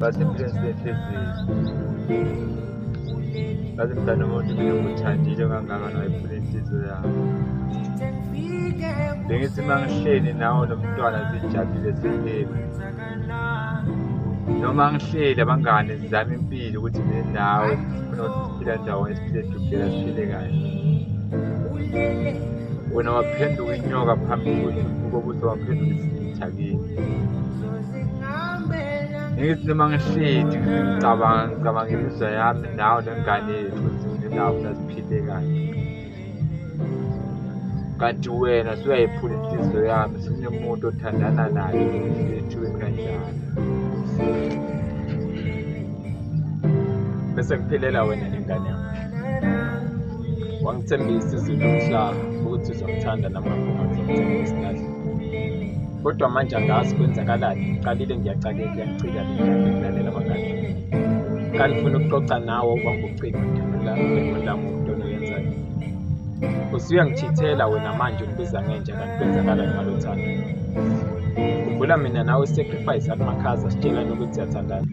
Bathi empilweni sinehlezile. Bathi mntana womuntu mina ngikuthandile kangaka nayiphula inhliziyo yami. Bengithi uma ngihleli nawe nomntwana sijabulile sihappy. Noma ngihleli abangani sizame impilo ukuthi mina nawe sifuna ukuthi siphila ndawonye siphile together siphile kahle. Wena waphenduka inyoka phambi kwethu ubuso waphenduka isitha kimi. Ngithi noma ngihleli ngicabanga ngicabanga imizwa yami nawe nengane yethu ukuthi mina nawe funa siphile kahle. Kanti wena suyayiphula inhliziyo yami sekunomuntu othandana naye ethweni kanjani. Bese ngiphilela wena nengane yakho. Wangithembisa izulu nomhlaba ukuthi uzongithanda nami ngafunga ngizokuthenga isilahla. Kodwa manje angazi kwenzakalani, ngiqalile ngiyacakeka iyangicika le ndaba yokulalela abangani. Kanti ngifuna ukuxoxa nawe ubambe ucingo ngiphendula iphone lami into oyenzayo. Usuyangithithela wena manje ungibiza ngenja kanti kwenzakalani ngalo thando. Khumbula mina nawe sacrifice akumakhaza sitshelane ukuthi siyathandana.